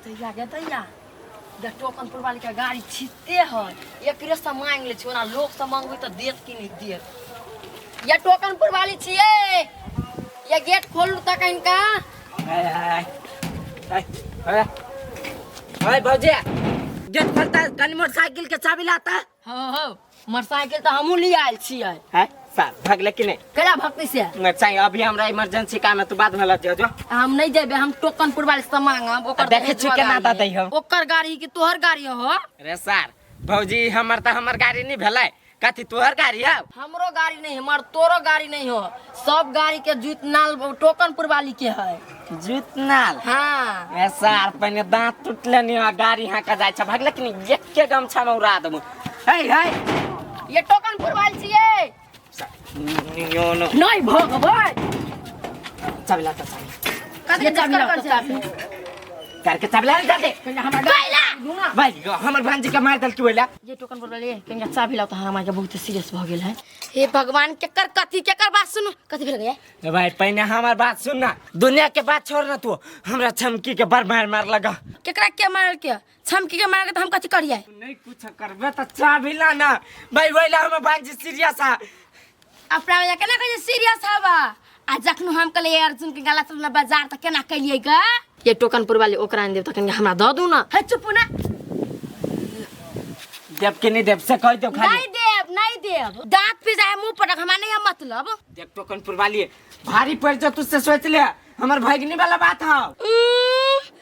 दैया गे दैया गे टोकनपुर वाली के गाड़ी छिते है एकरे से मांग ले छी ओना लोग से मांगबै तऽ देत कि नहि देत। ये टोकनपुर वाली छियै, ये गेट खोलू तऽ कनिका। हाय भौजी, गेट खोलता कनी मोटरसाइकिल के चाबी लाता। हाँ हाँ, मोटरसाइकिल तऽ हमहूँ लिए आयल छियै। है साहब, भगले कि नहीं? केना भगतै से? नहीं, अभी हमरा इमरजेंसी काम है, तू बाद में लग जो। हम नहीं जेबै, हम टोकनपुर वाली से मांगब ओकर। देखै छी केना दऽ दै हो। ओकर गाड़ी कि तोहर गाड़ी हो? अरे सर भौजी, हमर तऽ हमर गाड़ी नहीं भेलै, कथी तोहर गाड़ी है? हमरो गाड़ी नहीं, हमर तोरो गाड़ी नहीं हो, सब गाड़ी के जूत नाल टोकनपुर वाली के है। जूत नाल? हाँ। ए सर, पहिने दांत टूटले नहीं आ गाड़ी हाँ का जाय छै। भगले कि नहीं? एके गमछा में उड़ा देबो। हे हे, ये टोकनपुर वाली छियै। यो नो नहीं भगबै। चाबी ला, चाबी। ये चाबी लाओ, चाबी। करके चाबी ला दे। हमरा गाड़ी भाई हमर भांजी के मार दल की बोला। ये टोकनपुर वाली कनिका चाबी लाओ तऽ हमरा के बहुत सीरियस भऽ गेल है। हे भगवान, केकर कथी केकर बात सुनू, कथी भेल गया? ए भाई, पहिने हमर बात सुन ना, दुनिया के बात छोड़ ना, तू हमरा छमकी के बड़ मार मार लगा। केकरा के मारल के? छमकी के मारल के तऽ हम कथी करियै? नहीं कुछ करबे तऽ चाबी ला ना भाई, वही हमर भांजी सीरियस है। अपना वजह केना कहै सीरियस हवा? आ जखन हम कहलियै अर्जुन के गला चलना बाजार तऽ केना कलियै गा? ये टोकनपुर वाली ओकरा आनि देब तऽ कनिका हमरा दऽ दू ना। हे चुप ना। देव के नहीं देव से कह दो खाली। नहीं देब, नहीं देब, दांत पी जाए मुंह पर हमरा नहीं है मतलब। देख टोकनपुर वाली, भारी पड़ जा तुझसे, सोच ले हमर भगनी वाला बात है।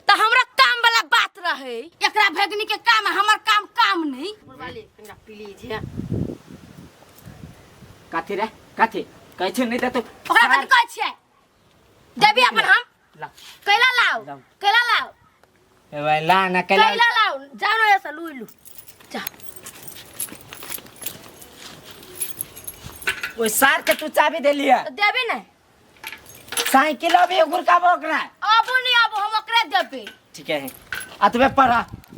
तऽ हमरा काम वाला बात रहे, एकरा भगनी के काम है, हमर काम काम नहीं। वाली कनिका प्लीज है। कथी रे, कथी कहै छै? नहीं देतो ओकरा कथी कहै छियै? देबी अपन हम। ला। कैला लाओ? लाओ। कैला लाओ? ए भाई, ला ना कैला। कैला लाओ? जाओ ना ऐसा लू लू जा। ओइ सार के तू चाबी देलिए? तऽ देबी नहीं। साइकिल अभी गुरकाबो ओकरा। आबू नहीं आबू, हम ओकरे देबे। ठीक है, अतबे पर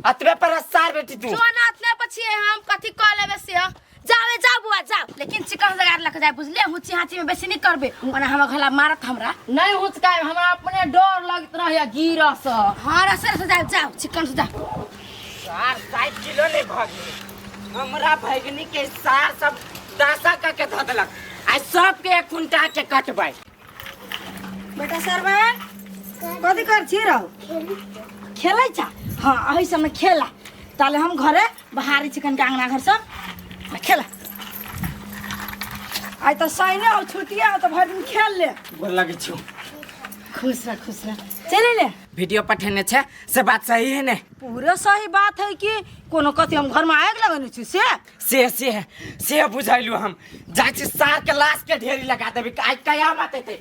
अतबे पर सार बेटी तू जो ना अतने पर छियै, हम कथी कह लेबे से। जावे जाओ बुआ जाओ, लेकिन चिकन जगार लग जाए बुझलिए, हुची हाची में बेसी नहीं करबे, ओना हमर घला मारत हमरा। नहीं हुचकाय, हमरा अपने डर लगत रहै गिरह से। हां, रसे रसे जाओ जाओ, चिकन से जाओ। सार साइकिलो नहीं भगनी, हमरा भगनी के सार सब दासा का के धऽ देलक, आ सबके एक खुंटा के कटबै। बेटा सरवन, कथी कर छी रहो? खेलै छा? हाँ, एहि सबमे खेला, ताले हम घरे बहारी छी कनिका अंगना घर सब खेला। आइ तऽ शनि हो, छुट्टी हो, तऽ भरि दिन खेल ले। गोर लगै छियौ। खुश रह, खुश रह, चलि ले। वीडियो पठेने छै से बात सही है ने? पूरे सही बात है कि कोनो कथी हम घरमे आगि लगेने छी से? से से से बुझैलु, हम जाइ छी सार के लाश के ढेरी लगा देबी, आइ कयामत हेतै,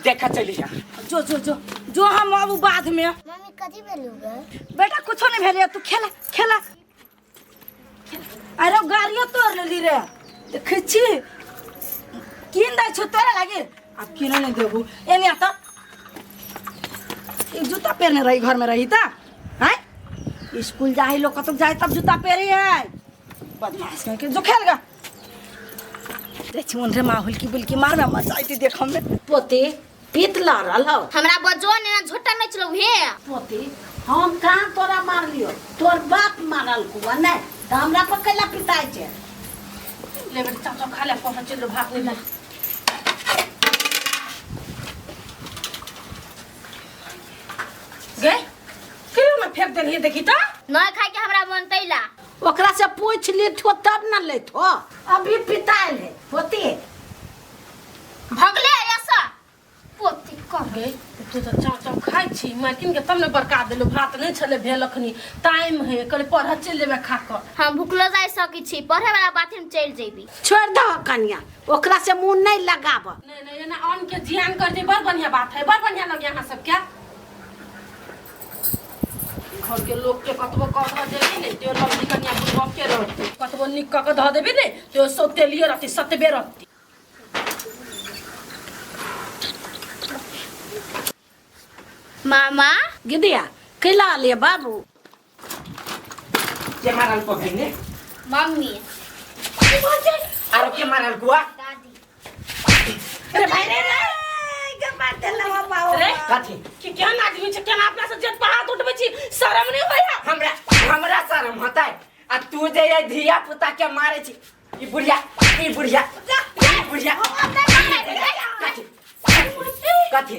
देखा चली जा। जो जो जो जो, हम आबू बाद में। मम्मी, कथी भेलू गे? बेटा, कुछो नहीं भेलै, तू खेला खेला। अरे गाड़ियो तोड़ लेली रे, देखै छी कीन दै छौ तोरा लागी, आब किनो नहीं देबू। एने आ तऽ ई जूता पहिरने रही घर में रही तऽ हैं स्कूल जाही लोग कतौ जाए तब जूता पहिरे है, बदमाश कहीं के। जो खेल गा, देखै छी ओनरे माहौल की बुलकी मारमे मजा आइते देखऽ में। पोती, पीत लड़ल हौ। हमरा बजो ने झोटा नहीं चलू हे। पोती, हम कहाँ तोरा मारलियो? तोर बाप मारल कुआ नहीं तऽ हमरा पर कैला पिताइ छै? ले बेटा, चाचा खा ले, पहुँच चलो भाग ले। गे केना में फेंक देलिए देखी त? नहीं खाए के हमरा मन तैला। ओकरा से पूछ लेथो तब न लेथो, अभी पिताइल है पोती। भगले ऐसा पोती कर गे तू तऽ चाव चाव खाइ छी, मालकिन के तब ने बड़का देलू। भात नहीं छले भेल, अखनी टाइम है, कहले पढ़ चलि जेबै खा कऽ। हम भुखलो जाय सकै छी, पढ़े वाला बात हम चलि जेबी। छोड़ दहो कनिया, ओकरा से मुंह नहीं लगाब। नहीं नहीं, एना अन्न के जियान कर दे, बड़ बढ़िया बात है, बड़ बढ़िया लगे अहाँ सबके। घर के लोग के कतबो कह धऽ देबी ने त्यो लवली कनिया बुढ़बके रहती, कतबो नीक कऽ के धऽ देबी ने त्यो सौतेलिए रहती, सतबे रहती। मामा। गिदिया, कैला ले बाबू? के मारल को भैने? मम्मी। आरो के मारल कुआ? दादी। अरे भाई रे रे। मार देलक बाबू। रे कथी कि केहन आदमी छै, केना अपना से जेठ पर हाथ उठबै छी, शरम नहीं होइया? हमरा हमरा शरम होतै? आ तू जे ये धिया पुता के मारे छी, ई बुढ़िया, ई बुढ़िया, ई बुढ़िया। कथी कथी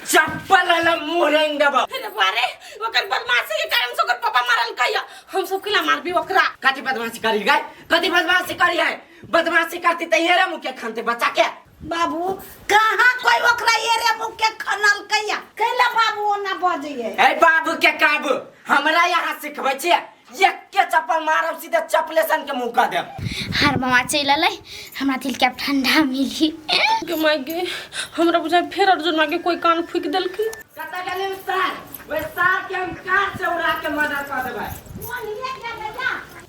चप्पल वाला मुंह रंग देबो। अरे बारे, ओकर बदमाशी के कारण से ओकर पापा मारल कहिया, हम सब केला मारबी ओकरा? कथी बदमाशी करी गए? कथी बदमाशी करी है? बदमाशी करती त ये रे मुँह के खनते बच्चा के। बाबू कहाँ कोई ओकरा ये रे मुँह के खनल कैया? कैला बाबू ओना बजैये? ए बाबू के काबू हमरा यहाँ सिखबै छियै? एक के चप्पल मारब, सीधे चप्पले सन के मुंह कह देब। हर मामा चलि अलै, हमरा दिल के आब ठंडा मिली। गे माय गे, हमरा बुझाइ फेर अर्जुन माँ के कोई कान फूकि देलकै। कतऽ गेलै ओ सार? ओहि सार के हम कार से उड़ा के मर्डर कऽ देबै।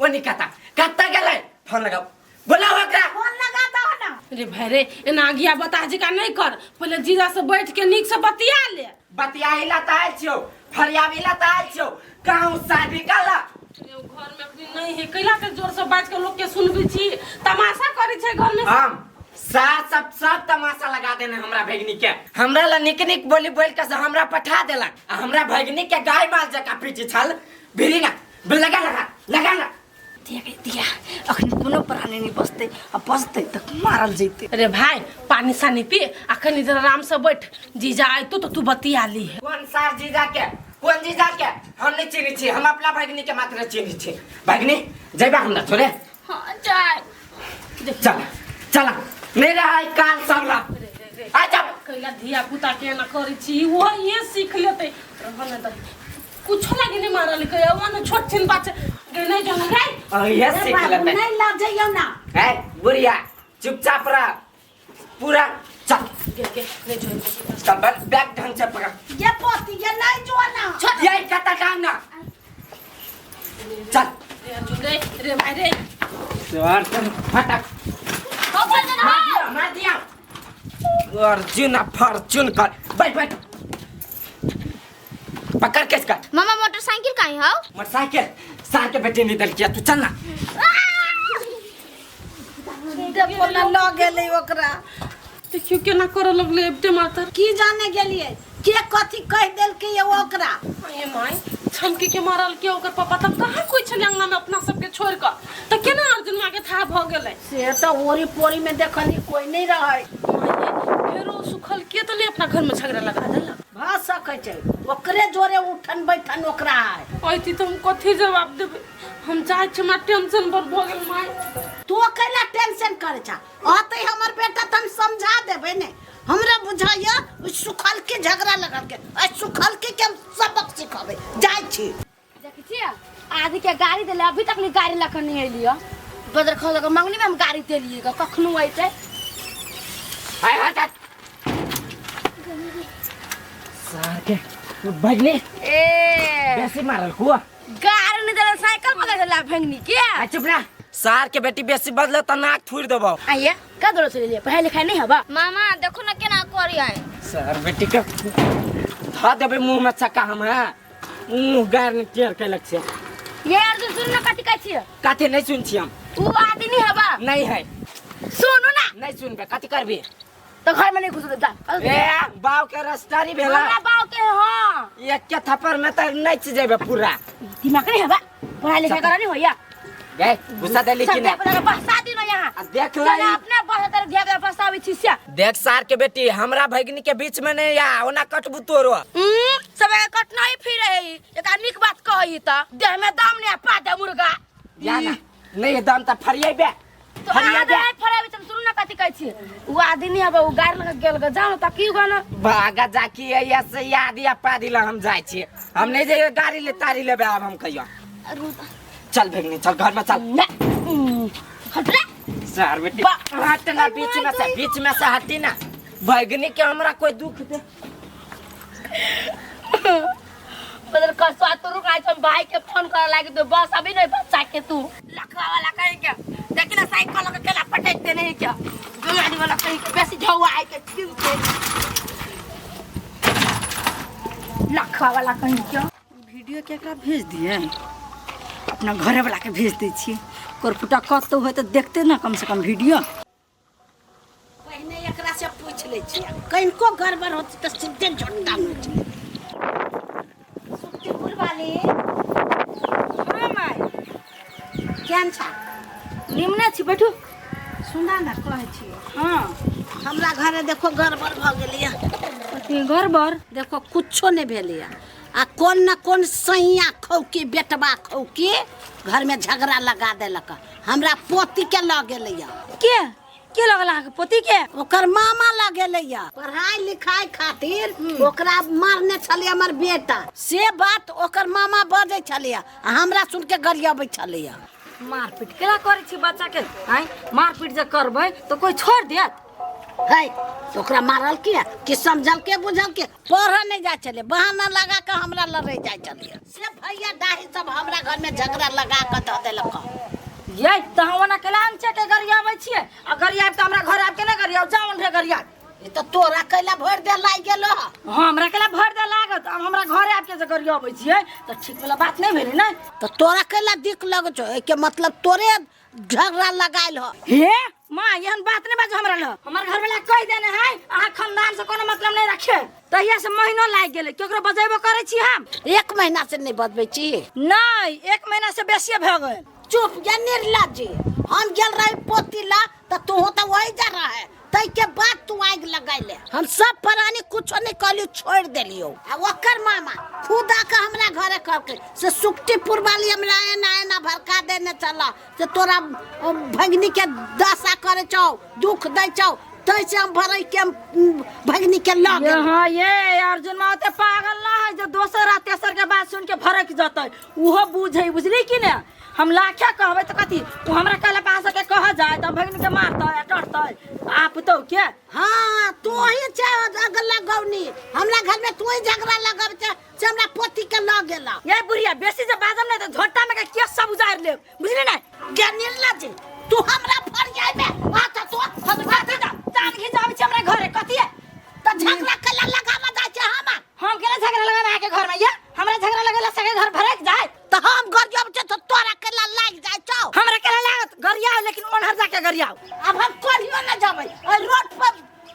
ओ नहीं कतऽ कतऽ गेलै? फोन लगाओ, बोलाओ ओकरा। फोन लगा दो ना। रे भाई रे, एना आगिया बता जी का नहीं कर, पहले जीजा से बैठ के नीक से बतिया ले। बतियाही ला तऽ आयल छियौ, फरियाबी ला तऽ आयल छियौ, कहूँ शादी कला। रे, ओ घर में अखनी नहीं है, कैला के जोर से बाज के लोग के सुनबी छी? तमाशा करै छै घर में। हम सार सब सब तमाशा लगा देने हमरा भगिनी के। हमरा ला निक निक बोली बोल के से हमरा पठा देलक, आ हमरा भगिनी के गाय माल जकाँ पीटी छल। भिरी ना लगा लगा लगा ना। दिया गे दिया, अखन कोनो प्राणी नहीं बसते, आ बसते तऽ मारल जैते। अरे भाई, पानी सानी पी, अखन इधर आराम से बैठ, जीजा आयतो तो तू बतिया ली है। कोन सार जीजा के? कोन जीजा के हम नहीं चिन्है छी, हम अपना भगिनी के मात्र चिन्है छी। भगिनी जइबा हमरा छोड़े? हाँ जाय। चल चल, नहीं रहा है काल सबला आ जा। कैला धिया पुता के एना करै छी? वो ये सीख लेतै। रहऽ ने दही, कुछो लागी नहीं मारल के, वो ने छोट छिन बच्चा गे नहीं जान रे। और ये सीख बाबू लेतै। नहीं लजैयौ ना। ए बुढ़िया चुपचाप रह पूरा, चल। गे गे नहीं जो। चल बस, बैग ढंग से पकड़। ये पोती ये नहीं जो ना। ये कता काम ना, चल। रे अर्जुन रे, रे भाई रे। सर तुम फटक मार दिया, मार दिया अर्जुन फॉर्चून कर। बैठ बैठ, पकड़ के इसका। मामा मोटरसाइकिल कहीं हौ? मोटरसाइकिल सार के बेटी निकल किया, तू चल ना। देखो ना ल गेलै ओकरा। देखियो केना करऽ लगलै एबते मातर। की जाने गेलियै के कथी कहि देलकै ये ओकरा। ये माय, छमकी के मारल के ओकर पापा, तब कहाँ कोई छलै अंगना में अपना सबके छोड़ कऽ, तऽ केना अर्जुन माँ के था भऽ गेलै? से तऽ ओरी पोरी में देखली कोई नहीं रहै। माये, फेरो सुखल के तऽ नहि अपना घर में झगड़ा लगा देलक? भऽ सकै छै ओकरे जोरे उठन बैठन ओकरा है। ऐती तऽ हम कथी जवाब देबै? हम चाहै छी, हमरा टेंशन बड़ भऽ गेल माय। तू कैला टेंशन करै छा? अतै हमर बेटा तऽ हम समझा देबै ने। हमरा बुझाइया ओइ सुखल के झगड़ा लगल के, आ सुखल के हम सबक सिखबै जाइ छी। देखै छियै आदि के गाड़ी देले, अभी तक नहीं गाड़ी लऽ कऽ नहीं एलियै। बदर खो लऽ मंगनी में हम गाड़ी देलियै ग, कखनो अयतै। हाय हट हट सार के भगनी ए बेसी मारल कुआ। गाड़ी नहीं देले, साइकिल पकड़ देला भंगनी के। आ चुप ना सार के बेटी, बेसी बदले त नाक थूर देबो। आइए का दौड़ चले लिए, पढ़ाई लिखाई नहीं हबा? मामा देखो ना केना करी है। सार बेटी के धा देबे मुंह में चक्का हम है मुंह गार ने टेर के लग छै। ये अर्जुन सुन ना, कथी कहै छियै? कथी नहीं सुन छी हम। ऊ आदमी नहीं हबा? नहीं है। सुनू ना। नहीं सुनबे, कथी करबी? तो घर में नहीं घुस जा। ए बाव के रस्तारी भेला। हमरा बाव के। हाँ एक के थप्पड़ में त नहीं छी जेबे पूरा। दिमाग नहीं हबा, पढ़ाई लिखाई करा नहीं होया? गए गुस्सा देली कि सब नहीं? अपना बसा दी ना यहाँ। आ देख चल ले अपना बस तेरे धिया के बसाबै छी से। देख सार के बेटी, हमरा भगिनी के बीच में नहीं आ, ओना कटबू तोरो। सब कटना ही फिर है, एक नीक बात कहई त देह में दम नहीं पा दे मुर्गा। या ना नहीं दम त फरियेबे। तो अहाँ फरियेबे। नहीं फराबी तुम। सुनू ना, कथी कहै छी? उ आदमी हबे, उ गाड़ी लग गेल ग, जाओ त की गन भागा जाकी या से याद या पा दिला। हम जाइ छी, हम नहीं जाइए गाड़ी ले तारी लेबे आब हम कहियो। चल भगिनी, चल घर में चल। ना हट रे। सार बेटी हट ना बीच में से, बीच में से हटी ना। भगिनी के हमरा कोई दुख दे। बदल कसवा तू रुक, आज हम भाई के फोन करे लागी। तो बस अभी नहीं बच्चा के तू लखवा वाला कहीं के देखी ना, साइकिल के केला पटक देने है क्या गाड़ी वाला कहीं के बेसी झौआ आए के छीन के लखवा वाला कहीं के। वीडियो केकरा भेज दिए? अपना घरे वाला के भेज दै छियै। कोरपुटा कतौ होय तऽ देखते ना कम से कम वीडियो। पहिने एकरा से पूछ लै छियै। कनिको गड़बड़ होतै तऽ सीधे झोटा नोचि लेबै। सुखतीपुर वाली। हाँ माय। केहन छा? निमने छी, बैठू। सुना ने, कहै छियै। हाँ। हमरा घरे देखो गड़बड़ भऽ गेलैया। कथी गड़बड़? देखो कुछो नहि भेलैया आ कोन न कोन सैया खौकी बेटबा खौकी घरमे झगड़ा लगा देलक, हमरा पोती के लऽ गेलैया। के के लगल अहाँके पोती के? ओकर मामा लऽ गेलैया। पढ़ाई लिखाई खातिर ओकरा मारने छलै हमर बेटा, से बात ओकर मामा बजै छलैया आ हमरा सुन के गरियबै छलैया। मारपीट केना करै छी बच्चा के? आँय, मारपीट जे करबै तऽ कोइ छोड़ि देत? है तऽ ओकरा मारल किया? कि समझल के बुझल के पढ़ऽ नहि जाइ छलै, बहाना लगा कऽ हमरा लड़ै जाइ छलैया। से भैया डाही सब हमरा घरमे झगड़ा लगा कऽ धऽ देलक। ये तऽ हम ओना केला अनचे के गरियाबै छियै? आ गरियाब तऽ हमरा घर आबि के नहि गरियाउ, जाउ ओन्हरे गरियाब। ई तऽ तोरा कैला भरि दे लागि गेलो। हाँ, हमरा कैला भरि दे लागत। आब हमरा घरे आबि के जे गरियाबै छियै तऽ ठीक वाला बात नहि भेलै ने। तऽ तोरा कैला दिक लगै छौ? एहिके मतलब तोरे झगड़ा लगायल ह। हे माँ, एहन बात नहि बाजू हमरा लग। हमर घरवाला कहि देने है अहाँ खानदान से कोनो मतलब नहीं रखे। तहिया से महीनो लागि गेलै, केकरो बजेबो करै छी हम? एक महीना से नहीं बजबै छी? नहीं, एक महीना से बेसिए भऽ गेल। चुप ये निर्लज्ज, हम गेल रही पोती ला तऽ तू तऽ वही जा रहा है, तै के बाद तू आगि लगैले। हम सब प्राणी कुछो नहीं कहलियो, छोड़ देलियो। आ ओकर मामा खुद आके हमरा घरे कहलकै से सुखटीपुर वाली हमरा एना एना भड़का देने छल, से तोरा भगिनी के दशा करे छौ, दुख दै छौ, तै से हम भरै के भगिनी के लऽ गेल। हाँ ये अर्जुन माँ ओते पागल ना है जो दोसर आ तेसर के बात सुन के भड़क जतै, उहो बुझै, बुझली कि ने? हम लाखे कहबै तऽ कथी ओ हमरा कहले पास के कह जाय तऽ भगिनी के मारतै डरतै आप तो के। हाँ तू ही छे अगला गौनी, हमरा घर में तू ही झगड़ा लगब छे से हमरा पोती के लऽ गेल। ये बुढ़िया बेसी जे बाजम नहीं तऽ झोटा में के केस सब उजारि लेब, बुझली ने? गे निर्लज्ज, तू हमरा फरियाइबे? आ तऽ तू कथी तऽ तान घिचाबै छी हमरा घरे कथी है? तऽ झगड़ा कैला लगाबऽ जाइ छै हमर? हम केना झगड़ा लगाबे अहाँके घर में? ये हमरा झगड़ा लगेला सके घर भरक जाय? तऽ हम घर जब छै तऽ तोरा कैला लागि जाइ छौ? हमरा केना लागत? गरियाओ, लेकिन ओनहर जाके गरियाओ। आब हम कहियो न जेबै, एहि रोड पर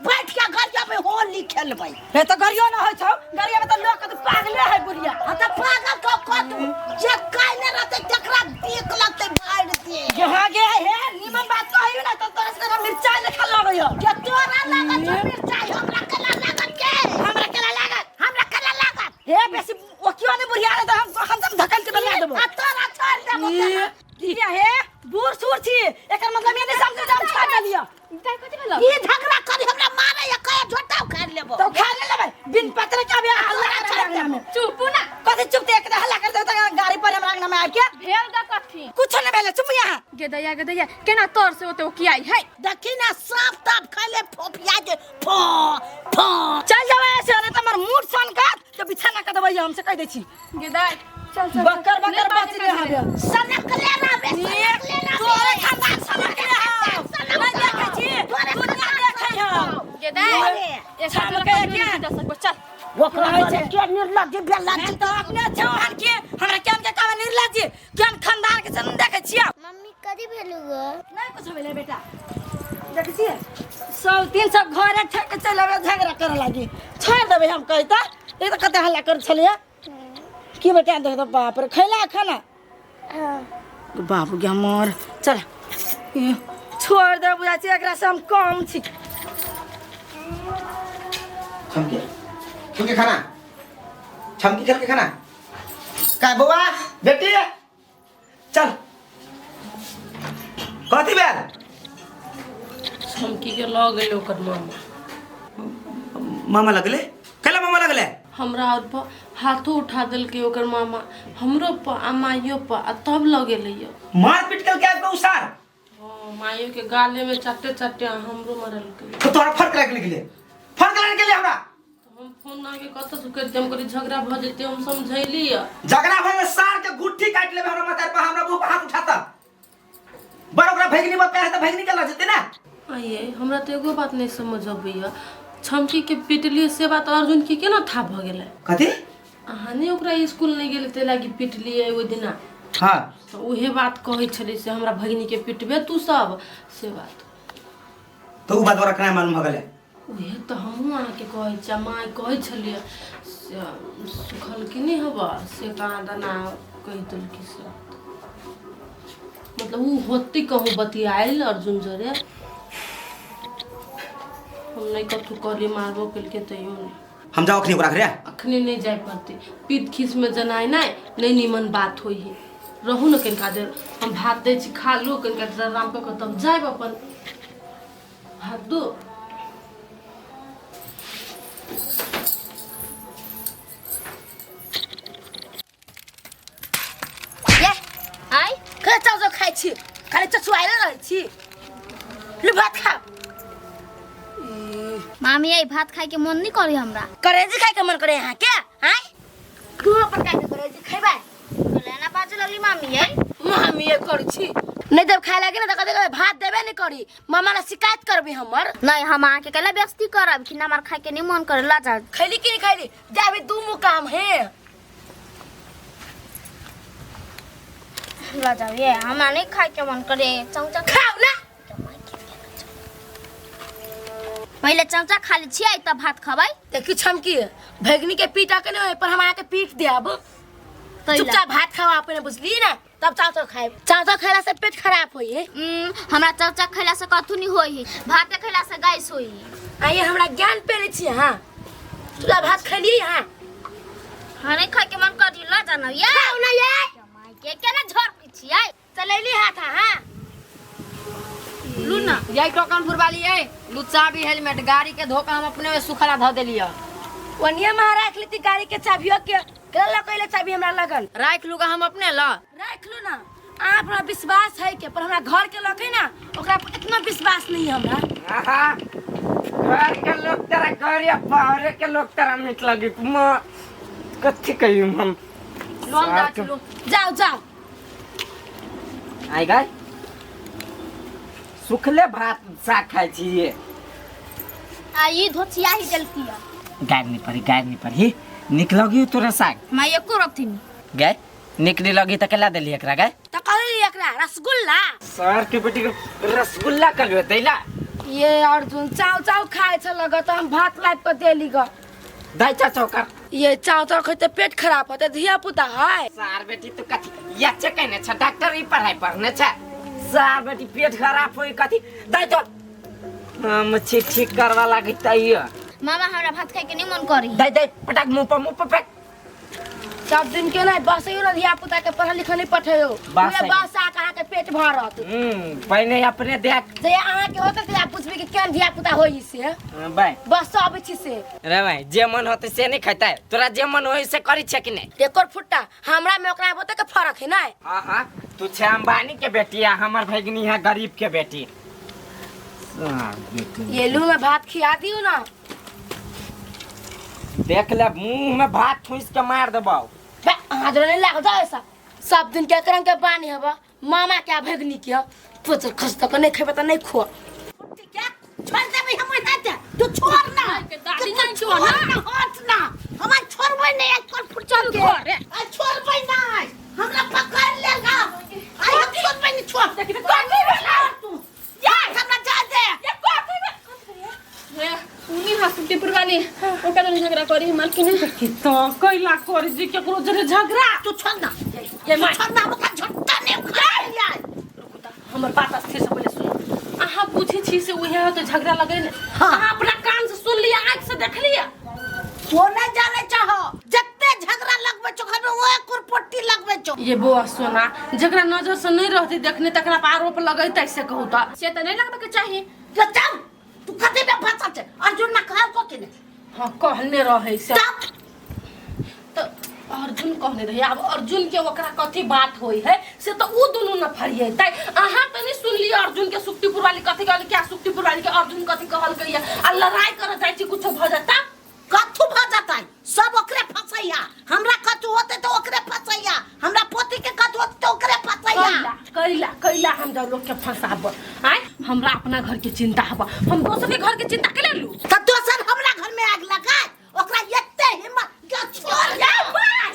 बैठ के घर जेबै, होली खेलबै। हे तऽ गरियो न होइ छौ, गरियाबे तऽ लोक तऽ पागले है बुढ़िया। हाँ तऽ पागल कऽ कह तू, जे काल्हि रहतै तकरा देख लगतै मारि दे। गे हाँ गे, हे निमन बात कहियो ना तऽ तोरा से मिरचाई लेखा लगैयो। के तोरा लागत छौ मिरचाई, हमरा केना लागत के? हमरा केना लागत? हमरा केना लागत? हे बेसी ओकियो ने बुढ़िया रे, तऽ हम सब धकल के बना देबो। आ तोरा छोड़ देबो तेना। किया हे बूढ़ सूढ़ छी, एकर मतलब ये नहीं समझू जे हम छोड़ देलियो। ई झगड़ा करी हमरा मारे या कहे झोटा उखाड़ लेबो। तो उखाड़ ले लेबै, बिन पत्र के अभी हल्ला करे अंगना में। चुप ना। कथी चुप? ते एक हल्ला कर दे त गाड़ी पर हमरा अंगना में आबि के। भेल द कथी? कुछो नहीं भेलै, चुप यहाँ। गेदैया गेदैया केना तोर से ओते ओकियाई है? देखी ना सांप ताप खैले फोफिया के फो फो। चल जाबै ऐसे नहीं त हमर मूड सन का तो बिछाना के देबै, हमसे कह दै छी। गेदाई चल चल। बकर बकर बच ले हबे। सनकले रहबे, सनकले रहबे। तोरे खानदान सनकले हौ। नहीं देखै छी, दुनिया देखै हौ। गेदाई एक छाम हाथ के के के? चल। ओकरा रहै छै। के निर्लज्ज बेलज्ज। हम तऽ अपने छौ हन के हमरा केहन के कहबै निर्लज्ज, केहन खानदान के से देखै छियै। मम्मी कथी भेलु गो? नहीं कुछ भेलै बेटा, देखै छियै 100-300 घरे ठेक के चलि अबै झगड़ा करऽ लागी, छोड़ि देबै हम कहि तऽ। ई तऽ कते हल्ला करै छलियै की बेटा? देख तऽ बाप रे, खैला खाना? बाबू गे हमर, चल छोड़ दे, बुझाइ छै एकरा से हम कम छी। छमकी छमकी खाना, छमकी खेल के खाना का बौआ बेटी चल कथी भेल? छमकी के लऽ गेलै ओकर मामा। मामा लगले? कैला मामा लगले? हमरा और पर हाथो उठा देलकै ओकर मामा, हमरो पर आ माइयो पर, आ तब लऽ गेलै यौ। मार पीट के आबि के उसार? हाँ, माइयो के गाले में चट्टे चट्टे आ हमरो मारलकै। तो तोरा फर्क लागि गेलै? फर्क लागि गेलै हमरा? हम फोन आके कतऽ से करिते, हम कहलियै झगड़ा भऽ जेतै, हम समझैली। झगड़ा भऽ गेलै, सार के गुट्ठी काटि लेबै हमरा माथा पर, हमरा मुँह पर हाथ उठाता बड़ ओकरा भगिनी पर पैर तऽ भगिनी के लऽ जेतै ने। आइए हमरा तऽ एगो बात नहि समझ अबैया, छमकी के पिटलियै से बात अर्जुन के केना था भऽ गेलै? कथी? अहाँ नहि ओकरा स्कूल नहि गेलै ताहि लागी पिटलियै ओहि दिना। हाँ तऽ उहे बात कहै छलै से हमरा भगिनी के पिटबे तू सब, से बात। तऽ उ बात ओकरा केना मालूम भऽ गेलै? उहे तऽ हमहूँ अहाँके कहै छी आ माय कहै छलियै से सुखल कि नहि हबऽ से कहाँ दना कहि देलकै से मतलब ओ होतै कहूँ बतियायल अर्जुन जरे हम नहि कथू कहलियै मारबो केलकै तैयो नहि हम जाओ अखनी ओकरा घरे अखने नहि जाय पड़तै पीत खीसमे जनाइ नहि नहि नीमन बात होइ है रहू ने कनिका देर हम भात दै छी खा लू कनिका देर आराम कऽ कऽ तब जायब अपन भात दू ये आय कते चाउ खाइ छी खाली चचुआइले रहै छी लू भात खाओ मामी आई भात खाए के मन नहीं करी हमरा करेजी खाए के मन करे यहाँ के आय तू अपन खाए के करेजी खैबै लेना बाजे लगली मामी आई मामी ये करी छी नहीं देब खाए लागे ना त कते भात देबे नहीं करी मामा ला शिकायत करबी हमर नहीं हम अहाँ के कैला बेइज्जती करब कि ना हमार खाए के नहीं मन करे ला जा खैली कि नहीं खैली जाबे दू मुँह काम है ला जाओ ये हमरा नहीं खाए के मन करे चमचा खाओ ना पहले चमचा खा ले छियै तब भात खबै देखी छमकी भगनी के पीटा के नहीं होय, पर हम आके पीट देब चुपचाप भात खाओ अपने बुझली ना तब चाव चाव खाए चाव चाव खाला से पेट खराब होई है हमरा चमचा खैला से कथू नहीं होई है भात खैला से गैस होई है आइए हमरा ज्ञान पे छी हां चुपचाप भात खैली हां हाँ नहीं खाए के मन करी ला जाना ये खाओ ना ये के केना झोर के छियै चलैली हाथ हां लू ना यही टोकन फुरवाली है लू चाबी हेलमेट गाड़ी के धोखा हम अपने में सुखला धो देलिय ओनिया महा राख लेती गाड़ी के चाबियो के केला लकैले चाबी हमरा लगन राख लूगा हम अपने ल राख लू ना आप हमरा विश्वास है के पर हमरा घर के लोग है ना ओकरा पर इतना विश्वास नहीं है हमरा आहा, घर के लोग तेरा घर या बाहर के लोग तेरा मीठ लगी माँ कथी कहियो हम लोन जा लू जाओ जाओ आइ गाय सुखले भात साग खाइ छी ये आ ई धोचिया ही देलकी है गाय नहीं पड़ी गाय नहीं पड़ी निक लगी तोरा साग मैं एको रखथिन गाय निक नहीं लगी त केला देली एकरा गाय त कहली एकरा रसगुल्ला सर के बेटी के रसगुल्ला कलियो दैला ये अर्जुन चाउ चाउ खाए छ लगत हम भात लाइब के देली ग दाइ चाचा कर ये चाउ चाउ खैते पेट खराब होते धिया पुता है सार बेटी तू कथी याचे कहने छ डॉक्टर ई पढ़ाई पढ़ने छ सार बेटी पेट खराब होई कथी दाइ तो हम ठीक ठीक करवा लागी तैयो मामा हमरा भात खाए के नहीं मन करी दाइ दाइ पटाक मुंह पर फेंक सब दिन के नहीं बस ना धिया पुता के पढ़ल लिखल नहीं पठेयो बस उहे बस आ के अहाँ के पेट भरत पहिने अपने देख जे अहाँ के होते त पूछबी कि केहन धिया पुता होई से भाई बस अबै छी से रे भाई जे मन होते से नहीं खाता है तोरा जे मन होई से करी छे कि नहीं एकर फुट्टा हमरा में ओकरा में के फर्क है ना हाँ हाँ तू छे अंबानी के बेटी आ हमर भगिनी है गरीब के बेटी सार बेटी ये लू में भात खिया दियो ना देख ले मुंह में भात ठूस के मार देबौ बे, अहाँ जरा नहीं लाग जाओ ऐसा सब दिन के करंग के बानी हबा मामा के भगनी के पोचर खस तक नहीं खेबे त नहीं खो छोड़ देबै हम ओहिना तू छोड़ ना दादी तू नहीं छोड़ ना हट ना हम आज छोड़बै नहीं आज कल फुटल के घरे। आज छोड़बै नहीं हमरा पकड़ लेगा आज हम छोड़बै नहीं छोड़ देखी तऽ कथी भेलै? तू यार हमरा जा दे उनी हंसती पुरवाली ओकरा जरे झगड़ा करी मालकिन कि तो कैला करी जी केकरो जरे झगड़ा तू छोड़ ना ये माय छोड़ ना हमरा झट्टा नहीं उखाड़ लिया हमर बात स्थिर से पहिले सुन अहाँ पूछै छी से उहे होते झगड़ा लगे ने हाँ। अहाँ अपना कान से सुन लिया आँख से देख लिया वो नहीं जाने चाहो जत्ते झगड़ा लगबै छौ घर में ओए कुरपट्टी लगबै छौ ये बौआ सोना जकरा नजर से नहीं रहते देखने तकरा पर आरोप लगैतै से कहू तऽ से तऽ नहीं लगबे के चाही जो चल तू कथी में फंसल छै अर्जुन ना कहल को कि नहीं हाँ कहने रहै से तब तऽ अर्जुन कहने रहे आब अर्जुन के ओकरा कथी बात होई है से तऽ उ दुनू न फरियेतै अहाँ तऽ नहीं सुनलियै अर्जुन के सुक्तिपुर वाली कथी कहल क्या सुक्तिपुर वाली के अर्जुन कथी कहल गई आ लड़ाई करऽ जाइ छी कुछो भऽ जाता कथू भऽ जेतै सब ओकरे फसैया हमरा कथू होतै तऽ ओकरे फसैया हमरा पोती के कथू होतै तऽ ओकरे फसैया कैला कैला कैला हम जब लोग के फंसाब आय हमरा अपना घर के चिंता हब हम दोसर के घर के चिंता के लू तऽ दोसर हमरा घर में आग लगाय ओकरा एते हिम्मत जो छोड़ ना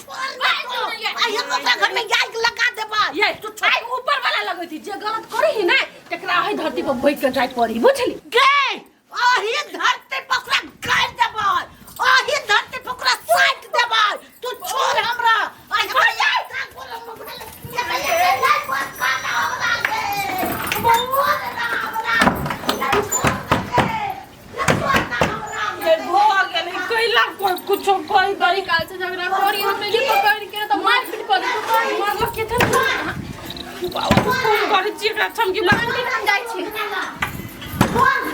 छोड़ ना तू। आइ हम ओकरा घर में आग लगा देबै ये आइ ऊपर वाला लगै थी जे गलत करी ही ना तकरा है धरती पर भोग के जाय पड़ी बुझली गे अही धरती पर कुछो कोई गरी काल से झगड़ा करी हम नहीं पकड़ के तो मारपीट कर दे मारलो के थे बाबा फोन करे छी एकरा छमकी मारपीट हम जाइ छी फोन